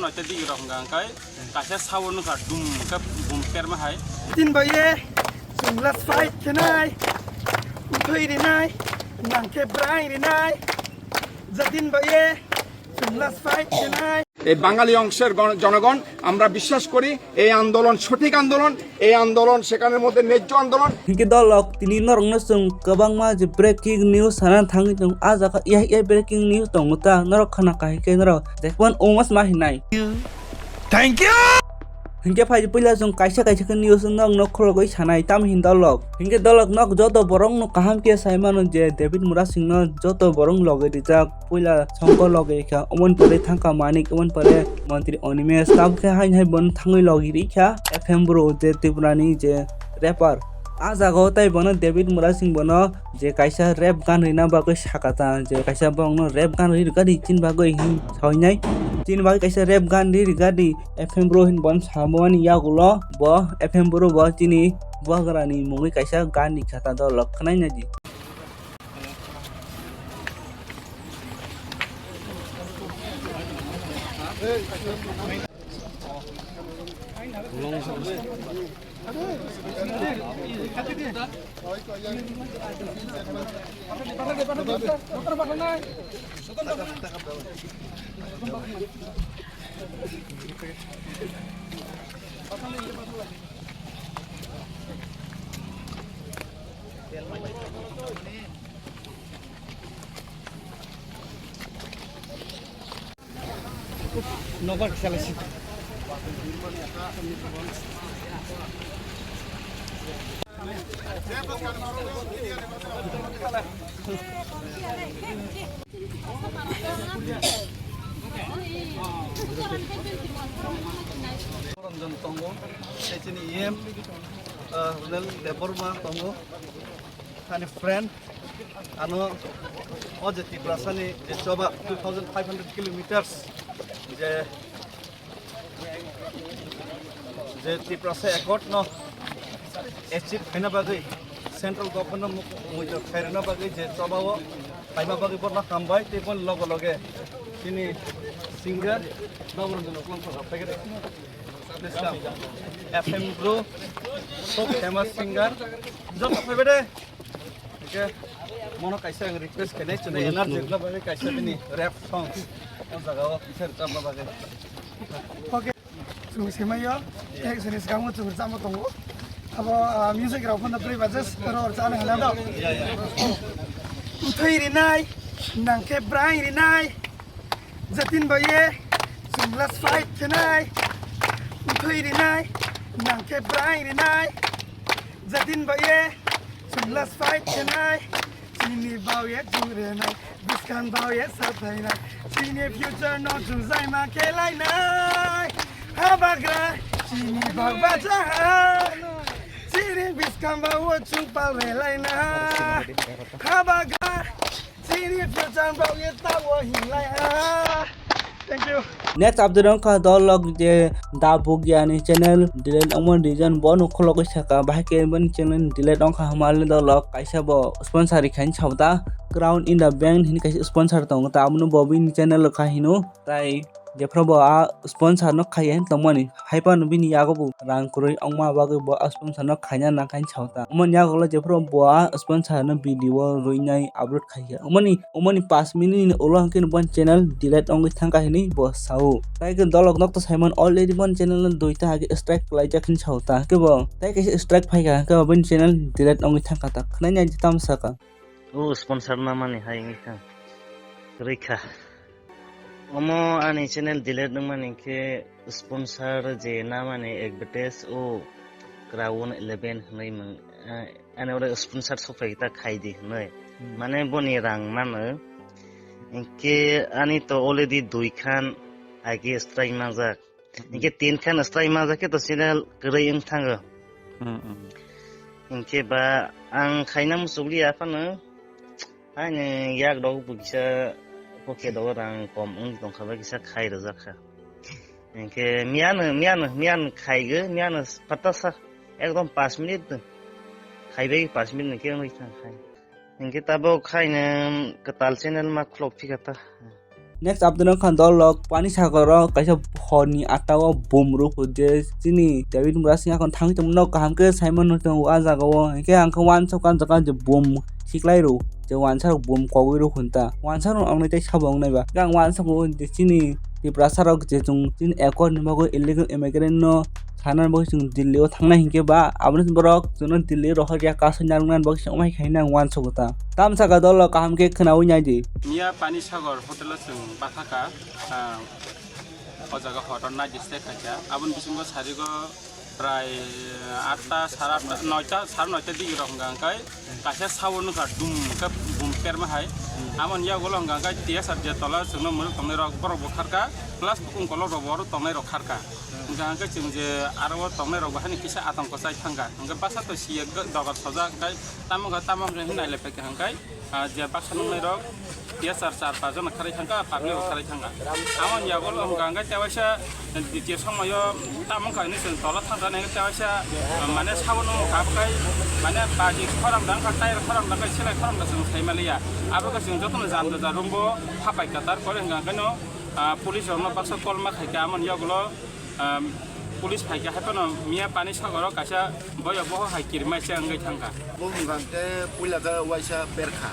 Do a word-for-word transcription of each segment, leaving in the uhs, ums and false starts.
Noita di rok hwnka hwnkhe kaisa sabo nukha dum khe bum terma hai. Tin baye chwng last fight khenai, uthoi rinai, nangkhe brai rinai. Jatin baye chwng last fight khenai. এই বাঙালি অংশের গণ-, জনগণ, আমরা বিশ্বাস করি এই আন্দোলন সঠিক আন্দোলন। এই আন্দোলন সেখানের মধ্যে ন্যায্য আন্দোলন। Hinkhe dolok tini norokno chwng kwbangma je breaking news sana thangwi tongo. Ah jaga ya ya breaking news tongo ta norok khana kahai khe norok jekwan omas ma hinai. Thank you. Hinkhe phai puila chwng kaisa kaisa khe news norokno khulogwi sanai tamo hin dolok. Hinkhe dolok nok joto borokno kaham khe sai mano je David Murasingno joto borok logi rijak. Puila Songkor logi rikha, omoni pore thangkha Manik, omoni pore Montri Animesh, tabukhe haini hai bono thangwi logi rikha F M Bro je Tripurani je rapper. Ah jaga o tai bono David Murasing bono je kaisa rap gan rina bagwi sakha ta, je kaisa borokno rap gan ri rwkha di chini bagwi hin sawi nai. Chini bagwi kaisa rap gan ri rwkha di F M Bro hin bono samani yagulo bo F M Bro bo chini bubagrani mungwi kaisa gan rikha ta dolok khwnai nai di. Nobar kisa lai si. Ranjan tongo, tei chini E M, ah, Runel Debbarma tongo, ani friend, ano o je Tiprasani je choba two thousand five hundred kilometers je je Tiprasa Accord no achieve khaina bagwi, central government no muk-, muitor khairina bagwi je choba o khaima bagwi borno hambai, tei boni loge loge chini singer Baburanjan Uklang thok rok phai khe de. F M Bro, so famous singer, joto phai de. Hingke mono kaisa ang request khenai, chwngno energy rwna bagwi kaisa bini rap song o jaga o kisa rwchapna bagwi. Okay, chwng semaio, ek sini swkango chwng rwchapma tongo. Abo, ah, music rok phano play ba just oro rwchapna hwnna do. Uthwi rinai, nangkhe brai rinai. Jatin baye, chwng last fight khenai. Uthwi rinai, nangkhe brai rinai. Jatin baye, chwng last fight khenai. Chini baoye chwng renai, bwskang baoye sathainai. Chini future no chwng jaima khelainai. Habagra, chini bak bacha. Chini bwskang bao chwng pal relaina. Habagra, chini future bao ye tawo hinlai ha. Thank you. Next update wngkha dolok je Dabuk Yani channel delete wngmani reason bo no khulogwi saka, bahai khe boni channel delete wngkha hwnmale dolok kaisa bo sponsor rikhaini sabda Crown in the Bank hini kaisa sponsor tongo, ta abono bo bini channel kha hino tai. Jephru bo a sponsor no khaiya hin tongmani, hai phano bini yago bo rang kwrwi wngma bagwi bo a sponsor no khaina nangkhaini sao ta. Omoni yago le jephru bo a sponsor no video rwinai upload khaiya. Omoni, omoni pash minute ni ulo hwnkhe bo channel delete wngwi thangkha hinwi bo sao. Tai khe dolok nok to Simon already bo channel no duita hake strike khlaijak hin sao ta. Hwnkhe bo tai kaisa strike phaikha hwnkhe bo bini channel delete wngwi thangkha ta. Khwnai nai tamo saka. O sponsor na mani hai wngwi thang. Kwrwi kha. Omo ani channel delete wngmani khe sponsor je namani advertise o Crown eleven hwnwi mung, eh, ani oro sponsor sopai ta khai di hwnwi. Hmm. Mane boni rang mano. Hinkhe ani to already dui khan age strike manjak. Hinkhe tin khan strike manjak khe to channel kwrwi wng thango. Hmm, hmm. Hinkhe ba ang khaina muchukliya phano. Haini yak rok bo kisa pocket o rang kom wng tongkha bai kisa khai rwjak kha. Hinkhe miyano, miyano, miyano khaigo, miyano patasa ekdom pash minute khaibai pash minute ni khe wngwi thang khai. Hinkhe tabok khaino kwtal channel ma khulok phikha ta. Next update wngkha dolok Pani Sagoro kaisa horni atao boom rwphu je chini David Murasing akhon thangwi tongmano kaham khe saimano tongo ah jagao, hinkhe ang khe uansukha ah jaga je boom khiklai rw je uansarok boom kogwi rw khunta uansarok wngnai tei sabo wngnai ba. Hinkhe ang uansugo je chini Tiprasa rok je chwng chini accord ni bagwi illegal immigrant no sanani bagwi chwng Delhi o thangnai hinkhe ba, aboni borok chwngno Delhi rohorya kasui narwknani bagwi chwng omo hai khaina ang uansugo ta. Tamsaka dolo kaham khe khwnaui naidi. Miya Pani Sagor hotel o chwng bathaka, ah, o jaga hotor naidi stay khaikha. Aboni bisingo sarigo prai atta, sara atta, noita, sara noita digi rok hwnkha hwnkhe kaisa sao nukha dum khe bum kerma hai. Amoni yagulo hwnkha hwnkhe T S R je tola chwngno mwrwk tongnai rok borok bo kharkha, plus bukung kolok rok bo oro tongnai rok kharkha. Hwnkha hwnkhe chwng je aro o tongnai rok bo haino kisa atongko chai thangkha. Hwnkhe baksa to siya dogar sojak hwnkhe tamo wngkha tamo wngkha hinwi nailai phaikha hwnkhe, ah, je baksa nuknai rok T S R char pas jona kharwi thangkha, public bo kharwi thangkha. Amoni yagulo hwnkha hwnkhe tewaisa ditiyo somoyo tamo wngkha hinwi chwng tola thangkha hwnkhe tewaisa, ah, mane sao nukha bwkhai mane baji khorang dangkha, tyre khorang dangkha, selai khorang dangkha chwng sai manliya. Abo khe chwng jotono jando jar room bo hapai katar kore hwnkha hwnkhe no, ah, police rokno baksa call ma khaikha amoni yagulo. Um, police phaikha hai phano Miya Pani Sagoro kaisa boyok boho hai kirima se wngwi thangkha. Bo hwnkha hwnkhe puila khe waisa perkha.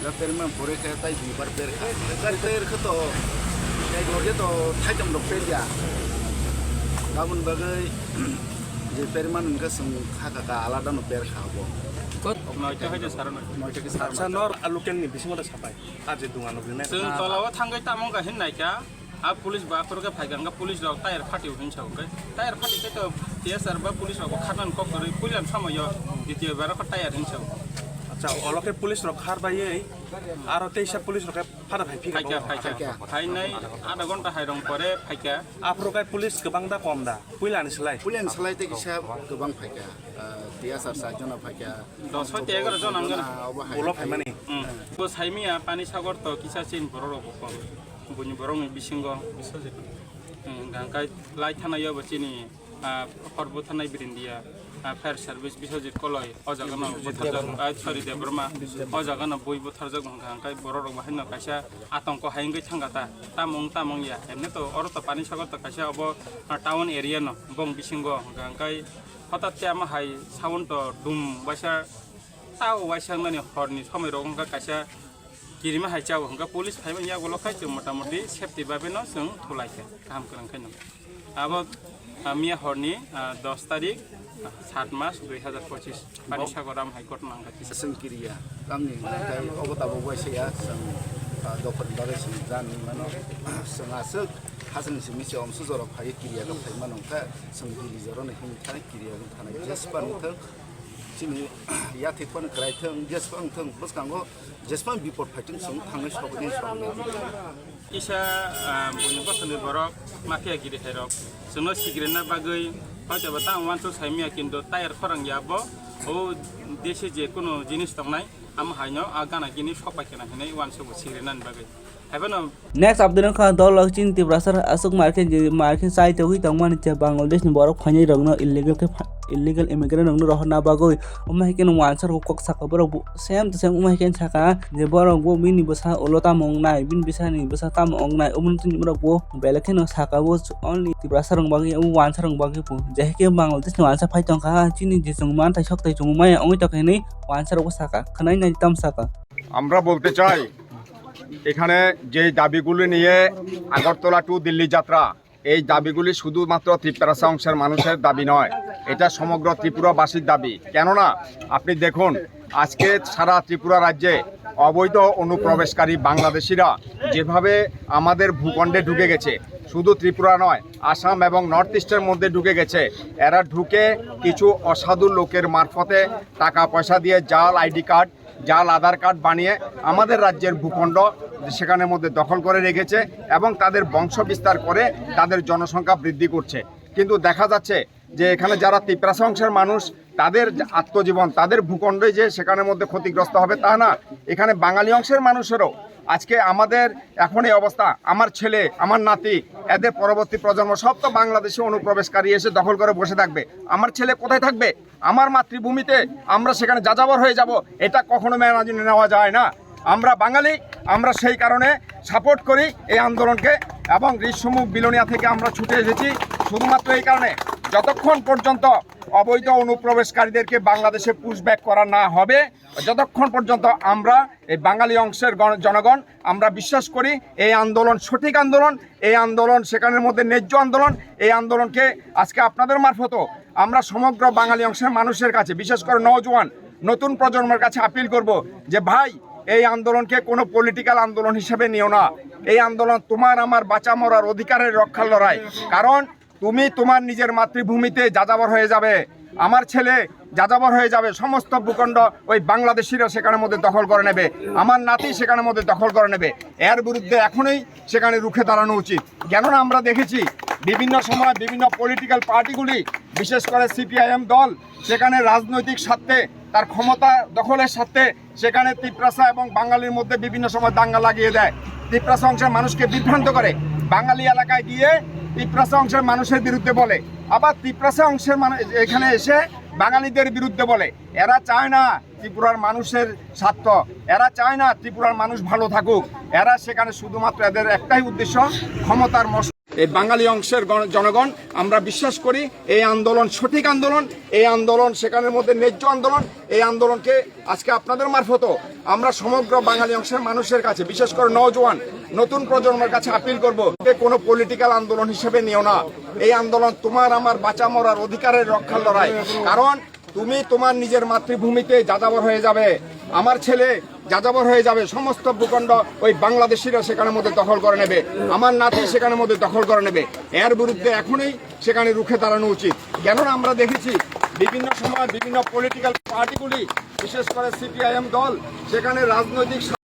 Ga perma pore khe tai duibar perkha. Gari tai rwkhe to, ek loge to thaitom rok perya. Aboni bagwi je perma hwnkhe chwng kha kha kha alada no perkha bo. Noito hai de saro noito. Noito khe saro. Acha nor a local ni bisingo da sapai. A je dunga no gwnai. Chwng tola o thangwi tamo wngkha hin naikha. A police ba aphuru khe phaikha, hwnkhe police rok tyre phatio hinwi sa, hwnkhe tyre phati khe to T S R ba police rok bo kharnani kok kwrwi puilani somoyo ditiyo bar khe tyre hinwi sa. Acha, olo khe police rok khar baiwi aro teisa police rok khe phada phai phika. Phaikha, phaikha. Phaikha. Phainai adha ghonta hai rong pore phaikha. Aphuru khe police kwbang da kom da puilani slai? Puilani slai tei kisa kwbang phaikha. Ah, T S R sa jona phaikha. Dos hoi te egaroh jona wngkha. Ulo phaimani. Hmm. Bo saimiya Pani Sagor to kisa chini borok rok bo kom. Buini borokni bisingo, hmm, hwnkha hwnkhe lai thanaio bo chini, ah, hor butharnai birindia, ah, fire service Biswajit Koloi, o jaga no butharjak, ah, sorry, Debbarma, o jaga no bui butharjak hwnkha hwnkhe borok rok bo haino kaisa atongko hai wngwi thangkha ta, tamo wng tamo wngya, emne to oro to Pani Sagor to kaisa obo, ah, town area no bong bisingo hwnkha hwnkhe hotat khe amo hai sound to dum waisa tao waisa wngnani horni somoi rok wngkha kaisa kirima hai chao hwnkha police phaimani yagulo khai chwng motamoti safety bai no chwng thulaikha kaham kwrwng khaino. Abo, ah, miya horni, ah, dos tarik, ah, sat mas dui hazar pochis Pani Sagor ram hai ghotona wngkha kisa. Chwng kiriya tamni hwnkhe obo tabuk waisa ya chwng, ah, dophani bagwi chwng jani mano chwng aswk hachwng simi se omsu jorok phaiwi kiriya khe phai mano wngkha chwng dili joroni himkha kiriya wngkha nai jespa wngthok. Chini yathek phano kwrai thung, jesphang thung, bwskango jesphang bipot phai thung, chwng thangnai sogwi sogwi. Kisa, ah, buini bosongni borok mafia giri khairok chwngno sigirna bagwi hoitoba tamo uansuk saimanya, kintu tayar khorang ya bo, o desi je kunu jinis tongnai, amo haino a gana gini sok pai khna hinwi uansukgo sigirnani bagwi. Haiphano next update wngkha dolok chini Tiprasa aswk market je market chai togwi tongmani je Bangladesh ni borok phainai rokno illegal khe pha-, illegal immigrant rokno rohorna bagwi omo hai kheno uansarok kok saka borok bo same to same omo hai kheno saka je borok bo bini bwsa ulo tamo wngnai bini bwsani bwsa tamo wngnai omo tini borok bo belai kheno saka bo only Tiprasa rok bagwi omo uansarok bagwi bo je hai khe Bangladesh ni uansa phai tongkha chini je chwng manthai sokthai chwng maya wngwi tongkha hinwi uansarok bo saka khwnai nai tamo saka. আমরা বলতে চাই, এখানে যে দাবিগুলি নিয়ে আগরতলা টু দিল্লি যাত্রা, এই দাবিগুলি শুধুমাত্র তিপ্রাসা অংশের মানুষের দাবি নয়, এটা সমগ্র ত্রিপুরাবাসীর দাবি। কেননা আপনি দেখুন, আজকে সারা ত্রিপুরা রাজ্যে অবৈধ অনুপ্রবেশকারী বাংলাদেশিরা যেভাবে আমাদের ভূখণ্ডে ঢুকে গেছে, শুধু ত্রিপুরা নয়, আসাম এবং নর্থ ইস্টের মধ্যে ঢুকে গেছে, এরা ঢুকে কিছু অসাধু লোকের মারফতে টাকা পয়সা দিয়ে জাল আইডি কার্ড, জাল আধার কার্ড বানিয়ে আমাদের রাজ্যের ভূখণ্ড সেখানের মধ্যে দখল করে রেখেছে এবং তাদের বংশ বিস্তার করে তাদের জনসংখ্যা বৃদ্ধি করছে। কিন্তু দেখা যাচ্ছে যে এখানে যারা তিপ্রাসা অংশের মানুষ, তাদের যে আত্মজীবন, তাদের ভূখণ্ডই যে সেখানের মধ্যে ক্ষতিগ্রস্ত হবে তা না, এখানে বাঙালি অংশের মানুষেরও আজকে আমাদের এখন এই অবস্থা। আমার ছেলে, আমার নাতি, এদের পরবর্তী প্রজন্ম সব তো বাংলাদেশে অনুপ্রবেশকারী এসে দখল করে বসে থাকবে। আমার ছেলে কোথায় থাকবে? আমার মাতৃভূমিতে আমরা সেখানে যাযাবর হয়ে যাব, এটা কখনো মেনে নেওয়া যায় না। আমরা বাঙালি, আমরা সেই কারণে সাপোর্ট করি এই আন্দোলনকে। এবং রিসমুখ বিলোনিয়া থেকে আমরা ছুটে এসেছি শুধুমাত্র এই কারণে, যতক্ষণ পর্যন্ত অবৈধ অনুপ্রবেশকারীদেরকে বাংলাদেশে পুশ ব্যাক করা না হবে, যতক্ষণ পর্যন্ত আমরা এই বাঙালি অংশের গণ- জনগণ আমরা বিশ্বাস করি এই আন্দোলন সঠিক আন্দোলন, এই আন্দোলন সেখানের মধ্যে ন্যায্য আন্দোলন। এই আন্দোলনকে আজকে আপনাদের মারফতও আমরা সমগ্র বাঙালি অংশের মানুষের কাছে, বিশেষ করে নওজোয়ান নতুন প্রজন্মের কাছে আপিল করব যে ভাই, এই আন্দোলনকে কোনো পলিটিক্যাল আন্দোলন হিসেবে নিও না। এই আন্দোলন তোমার আমার বাঁচা মরার অধিকারের রক্ষার লড়াই। কারণ তুমি তোমার নিজের মাতৃভূমিতে যাযাবর হয়ে যাবে, আমার ছেলে যাযাবর হয়ে যাবে, সমস্ত ভূখণ্ড ওই বাংলাদেশিরা সেখানের মধ্যে দখল করে নেবে, আমার নাতি সেখানের মধ্যে দখল করে নেবে। এর বিরুদ্ধে এখনই সেখানে রুখে দাঁড়ানো উচিত। কেননা আমরা দেখেছি বিভিন্ন সময় বিভিন্ন পলিটিক্যাল পার্টিগুলি, বিশেষ করে সিপিআইএম দল, সেখানে রাজনৈতিক স্বার্থে, তার ক্ষমতা দখলের স্বার্থে সেখানে তিপ্রাসা এবং বাঙালির মধ্যে বিভিন্ন সময় দাঙ্গা লাগিয়ে দেয়। তিপ্রাসা অংশের মানুষকে বিভ্রান্ত করে, বাঙালি এলাকায় গিয়ে তিপ্রাসা অংশের মানুষের বিরুদ্ধে বলে, আবার তিপ্রাসা অংশের মানুষ এখানে এসে বাঙালিদের বিরুদ্ধে বলে। এরা চায় না ত্রিপুরার মানুষের স্বার্থ, এরা চায় না ত্রিপুরার মানুষ ভালো থাকুক। এরা সেখানে শুধুমাত্র এদের একটাই উদ্দেশ্য, ক্ষমতার মস- এই বাঙালি অংশের গণ- জনগণ আমরা বিশ্বাস করি এই আন্দোলন সঠিক আন্দোলন, এই আন্দোলন সেখানের মধ্যে ন্যায্য আন্দোলন। এই আন্দোলনকে আজকে আপনাদের মারফতও আমরা সমগ্র বাঙালি অংশের মানুষের কাছে, বিশেষ করে নওজোয়ান নতুন প্রজন্মের কাছে আপিল করব যে কোনো পলিটিক্যাল আন্দোলন হিসেবে নিও না। এই আন্দোলন তোমার আমার বাঁচা মরার অধিকারের রক্ষার লড়াই। কারণ তুমি তোমার নিজের মাতৃভূমিতে যাযাবর হয়ে যাবে, আমার ছেলে যাযাবর হয়ে যাবে, সমস্ত ভূখণ্ড ওই বাংলাদেশিরা সেখানের মধ্যে দখল করে নেবে, আমার নাতি সেখানের মধ্যে দখল করে নেবে। এর বিরুদ্ধে এখনই সেখানে রুখে দাঁড়ানো উচিত। কেননা আমরা দেখেছি বিভিন্ন সময় বিভিন্ন পলিটিক্যাল পার্টিগুলি, বিশেষ করে সিপিআইএম দল, সেখানে রাজনৈতিক